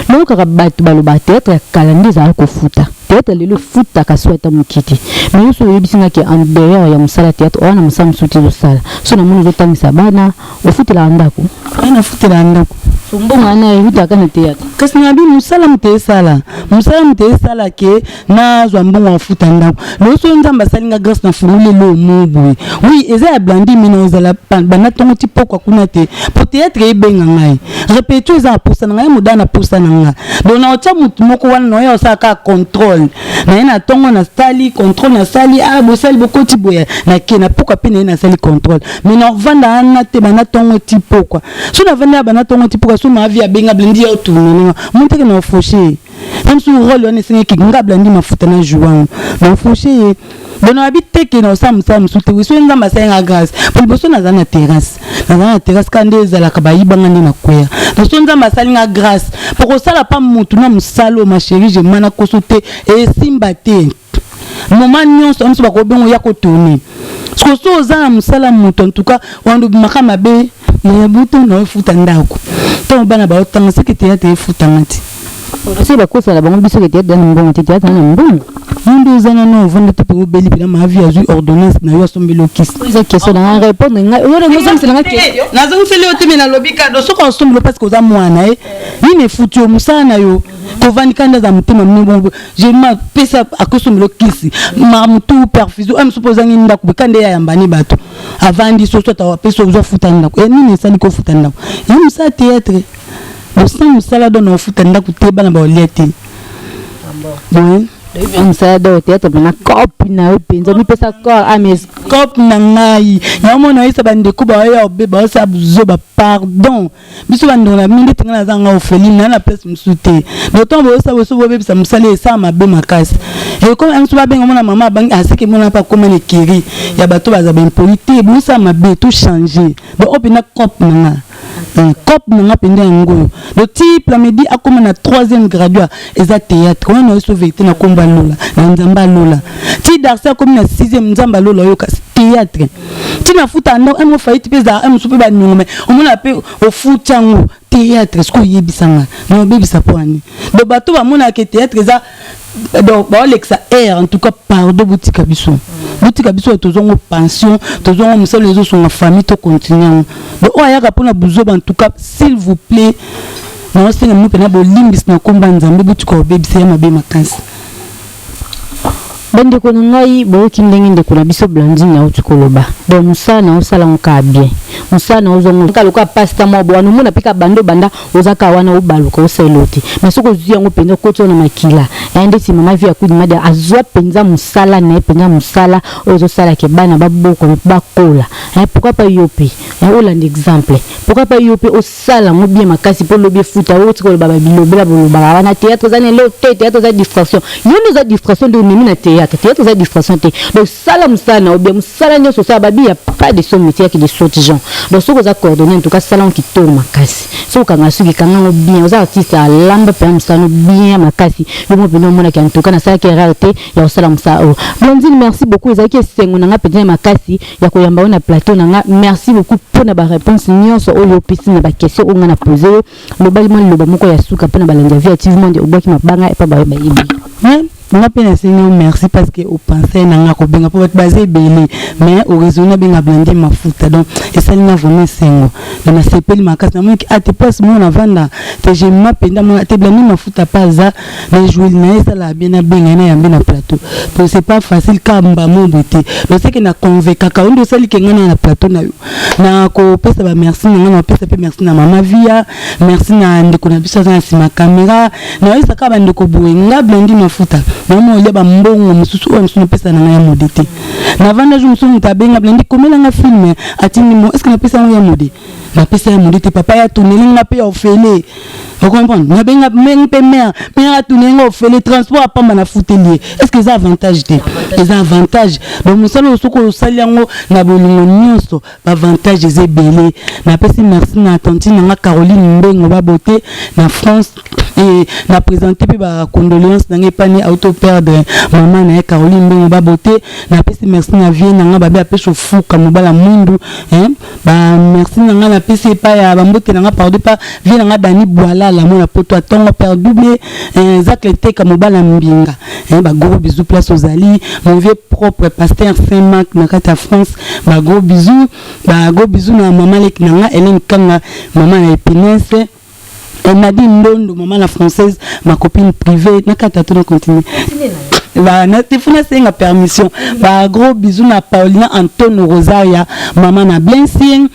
S1: Nayokaka bato baloba théâtre ya kala nde ezala kofuta, théâtre lelo efutaka so ata moke te. Mais yo so oyebisi nga ke en dehors ya mosala théâtre owana, mosala mosusu te ezosala so, namoni ozotangisa bana, ofutelaka ndako?
S2: Ai, nafutelaka ndako.
S1: So mbongo wana eutaka na théâtre?
S2: Kasi nabi mosala moto esala, mosala moto esala ke nazwa mbongo afuta ndako. Lelo so Nzambe asalinga grâce, na funguli elo mo boye, oui, eza ya blandi mina ozala banda ntongo ti pokwa kuna te, po théâtre ebenga ngai, répétition eza na posa na ngai, moda na posa na nga. Donc naotya motu moko wana naoya osala kaka contrôle na ye na ntongo, nasali contrôle, nasali ah, bosali, bokoti boye, nake na pokwa mpe na ye nasali contrôle. Mais naovanda wana te banda ntongo ti pokwa. So navandi ya banda ntongo ti pokwa, so maavi abenga blandi ya otourne, mo teke na ofoshe na mosu rôle wana esengeki nga blandi mafuta na joue wango, na ofoshe ye. Donc nayebi te ke na osala mosala mosusu te. So Nzambe asalinga grâce, po liboso naza na terrasse, naza na terrasse kaka nde ezalaka bayibanga nde nakwea. Donc so Nzambe asalinga grâce po kosala pa motu na mosala oyo, ma chérie, jema nakoso te, esimba te. Moment nyonso mosu bakobenga oya kotourne. Siko so oza na mosala moto, en tout cas wana obimaka mabe ya butu na ofuta ndako, ntango bana baotanga, seke théâtre efutanga te.
S1: Soki bakosala bango biso ke théâtre na mbongo te, théâtre na mbongo.
S2: Yo nde oza nano ovanda te, mpe obeli mpena, maavi azwi ordonnance na yo, asombeli okisi.
S1: Eza question na nga, répondre ngai oyo ndenge ozongisela nga question.
S2: Nazongiseli yo te, me nalobi kado soki osombeli, parce que oza mwana ye, nini efuti yo mosala na yo, kovandika nde aza motema minene, jema pesa akosombela okisi mamutu perfusion oyo mosusu mpo ozangi ndako beka nde yayambani bato avandi soso ata apesi ozwa futa ndako. E nini esali kofuta ndako ya mosala théâtre? Bosala mosala do na ofuta ndako te, bana baolia te boye.
S1: Mosala do théâtre mpena cope na yo mpenza, omipesa corps âme.
S2: Cope na ngai yango mona oyesa bandeko baoya obe baosala buzoba. Pardon, biso bandeko na bino ndeti ngai naza nga orpheline na place mosusu te. Donc ntango boyosala boso bobebisa mosala, esala mabe makasi. Ekoma mosu babenga mona mama abangi aseke mona mpe akoma na ekeri ya bato baza baimpoli te, bosala mabe, tochange. Donc oyo mpena cope na nga, cope na nga mpenza yango oyo. Donc ti Plamedi akóma na troisième graduat, eza théâtre wana. Oyeso vérité na kombo alola na Nzambe alola. Ti Darcy akómi na sixième, Nzambe alola oyoka théâtre. Ti nafuta ndako emo faillite mpe ezala mosusu mpe baniongo, me omona mpe ofuti yango théâtre. Soki oyebisanga na obebisa po ani? Donc bato bamonaka théâtre eza, donc baolekisa air. En tout cas, pardon, botika biso, botika biso. Tozongo pension, tozongo mosala ezosunga famille, tocontinue yango. Donc oyo ayaka mpona buzoba, en tout cas, s'il vous plaît, naosenga bino mpena bolimbisi na nkombo ya Nzambe, botika kobebisa ya mabe makasi.
S1: Bandeko na ngai, boyoki ndenge ndeko na biso Blandine auti koloba. Donc mosala na osala ngo kaka bien, mosala na ozwa ngo kaka lokola pasta moko boye wana. Omona mpe kaka banda obanda, oza kaka wana, obaluka, osalela te. Mais soki ozwi yango mpenza, okoti oyo na makila ya ndeti mama vi ya kudimadi, azwa mpenza mosala na ye mpenza, mosala oyo ezosalaka bana babokoma mpe bakola. Pourquoi pas yo mpe olanda exemple? Pourquoi pas yo mpe osala yango bien makasi mpo lobi efuta? Oyo tika oloba babilobela, bolobaka wana théâtre eza na eloko te, théâtre eza distraction. Yo nde oza distraction, nde omemi na théâtre. Théâtre eza distraction te. Donc sala mosala na yo bien, mosala nyonso osala. Babi ya pas de sot métier yaki de sottes gens. Donc soki oza coordonné, en tout cas sala yango kitoko makasi. Soki okanga suki, kanga yango bien. Oza artiste, alamba mpenza mosala no bien makasi. Yo mo mpenza omonaki, en tout cas nasalaki erreur te ya kosala mosala oyo. Blandine, merci beaucoup. Ezalaki esengo na nga mpenza ya makasi ya koyamba yo na plateau na nga. Merci beaucoup mpona baréponse nyonso oyo opesi na baquestion oyo nga na pose yo. Lobali mwa liloba moko ya suka mpona balandi ya Vie ya TV Monde. Obwaki mabanga epa bayo bayebi.
S2: Nga mpe nasengi yo merci parce que opense na nga kobenga, mpo bato baza ebele, mais oraisonne abenga Blandine Mafuta. Donc esali nga vraiment esengo. Donc nasepeli makasi, namoniki ate place moko navanda te, jema mpenza mona te Blandine Mafuta mpe aza na joueli na ye, esalaka bien. Nabenga ye, nayambe na plateau, po c'est pas facile kamba mobo te. Donc seke na convaincaka yo nde osaliki ngai na plateau na yo. Na kopesa bamerci na ngai, na kopesa mpe merci na mama Via, merci na ndeko na biso aza na nsima caméra. Nayebisaka bandeko boye: nga Blandine Mafuta, naoma olia bambongo mosusu oyo mosusu napesa na ngai ya mode te. Navanda jour mosusu, moto abenga: "Blandi, komelanga film." Atindi mo, est ce que napesa yango ya mode? Napesa ya mode te. Papa ya tuneli nga mpe ya ofele, ocomprendre? Nabenga mpe mare mpe atuneli nga ofele, transport apamba, nafuteli ye. Est ce que eza avantage te? Eza avantage. Donc mosala oyo, soki osali yango na bolingo nyonso, baavantage eza ebele. Napesi merci na tantine na nga Caroline Mbengo Babote na France et na présente mpe bacondoléance na ngai epani auto perdre mama na ye, Caroline Mbengo Babote. Napesi merci na vie na nga babe apesi ofuka mobala mwindu. Bamerci na ngai napesi epai ya bambote na nga, pardon, pa vie na nga Dani Bwalala, mwana poto atongo père double, Zacle Teka, mobala mbinga. Bagros bisous place ozali, mon vieux propre pasteur Saint Marc na kati ya France. Bagros bisous, bagros bisous na mama leki na nga Hélène Kanga, mama na Épinese, Nadine Ndondo, mama na française, ma copine privée. Na kati to na continue te, nasenga permission. Bagros bisous na Paulina Antono Rosaria, mama na Blessing.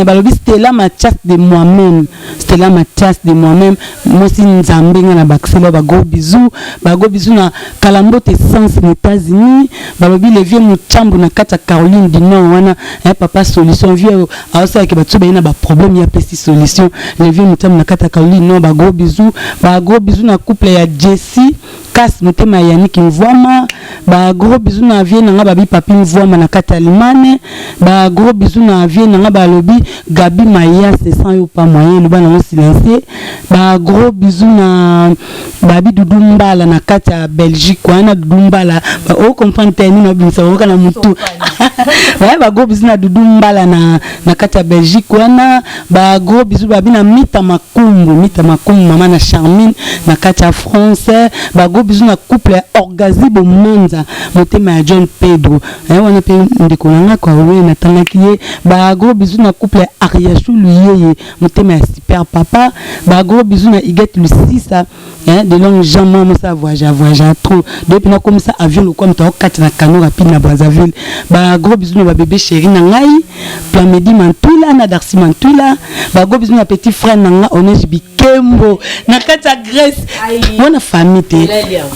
S2: Balobi Stella Mathias de moi-même, Stella Mathias de moi-même, mwasi nzambe nga na bakisela. Bagros bisous, bagros bisous na Kalambote Essence na États-Unis. Balobi le vieux Muchambu na kati ya Caroline du Nord wana, papa solution, vieux aosalaki bato so baye na baproblème, ya apesi solution. Le vieux Muchambu na kati ya Caroline du Nord, bagros bisous. Bagros bisous na couple ya Jessie Kas, motema ya Yannick Mvwama. Bagros bisous na vie na nga babi Papi Mvwama na kati ya Allemagne. Bagros bisous na vie na nga balobi Gabi Mayas, sans yo pas moyen, loba nango silencieux. Bagros bisous na babi Dudu Mbala na kati ya Belgique wana. Dudu Mbala, ocomprendre te nini obimisa bango na mutu. Bagros bisous na Dudu Mbala na kati ya Belgique wana. Bagros bisous babi na Mita Makumbu, Mita Makumbu, mama na Charmine na kati ya France. Bagros bisous na couple ya Orgazi Bomanza, motema ya John Pedro wana mpe ndeko na nga kwawe natangaki ye. Bagros bisous na couple ya Ariashu Luyeye, motema ya super papa. Bagros bisous na Iget Lusisa de longue jambe, mosa voyage, voyage trop depuis nakomisa avion lokwa moto akokati na canot rapide na Brazzaville. Bagros bisous na babébé chéri na ngai Plamedi Mantula na Darcy Mantula. Bagros bisous na petit frère na nga Onege Bikembo na kati ya Grèce wana. Famille te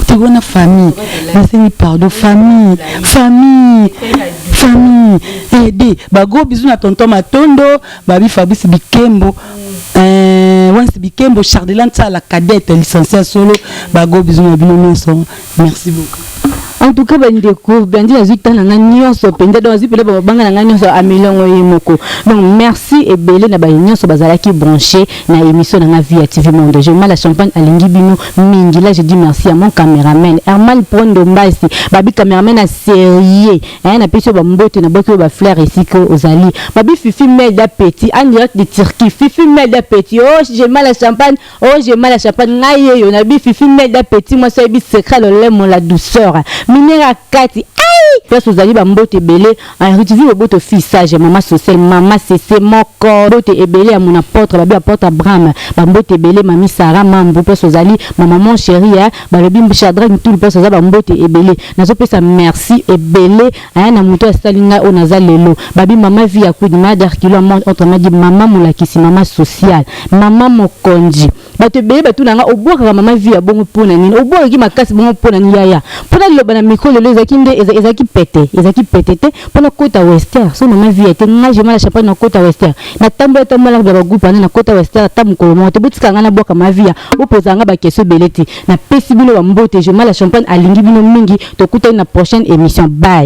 S2: te wana, famille, nasengi pardon, famille, famille, famille ede. Bagros bisous na tonton Matondo, babi Fabrice Bikembo, wansi Bikembo, Chardelan Tsala, cadette licencié solo. Bagros bisous na bino nyonso, merci beaucoup.
S1: En tout cas bandeko, Blandine azwi ntan na nga nyonso mpenza, donc azwi mpena babanga na nga nyonso, amelongo ye moko. Donc merci ebele na baye nyonso bazalaki branché na émission na nga Vie ya TV Monde. Je la Champagne alingi bino mingi. Là je dis merci à mon caméraman Herman Pondo Mbasi, babi caméraman na sérieux, napesi yo bambote, naboki oyo bafleur esika ozali. Babi Fifi Melda Petit en direct de Turquie. Fifi Melda Petit, oh j'ai mal à champagne, oh j'ai mal à champagne. Ngai yeyo nabi Fifi Melda Petit, mwasi oyebi secret lolemo, la douceur minera kati. Place ozali, bambote ebele. Rutivi Boboto, fille sage, mama social, mama sese moko, mbote ebele ya mon apôtre, babi apôtre Abraham, bambote ebele. Mami Sara Mambu, place ozali, mama mon chéri, balobi Shadrack Ntulu, place oza, bambote ebele. Nazopesa merci ebele aya na moto asali ngai oyo naza lelo. Babi mama vie ya kudi madarkilo, autrement dit mama molakisi, mama sociale, mama mokonzi. Bato ebele batuna nga: obwakaka mama vie ya bongo mpona nini? Obwakaki makasi bongo mpona nini? Yaya, mpona liloba na micro lelo ezalaki nde ezalaki pete, ezalaki pete te mpona kota Wester. So mama vie ete nga Jema la Champagne na kota Wester, natambola tambola na bagroupe wana, na kota Wester ata mokolo moko te. Botika nga nabwaka mama vie ya, bopozala nga baquestion ebele te. Napesi bino bambote. Jema la Champagne alingi bino mingi. Tokutani na prochaine émission. Bye.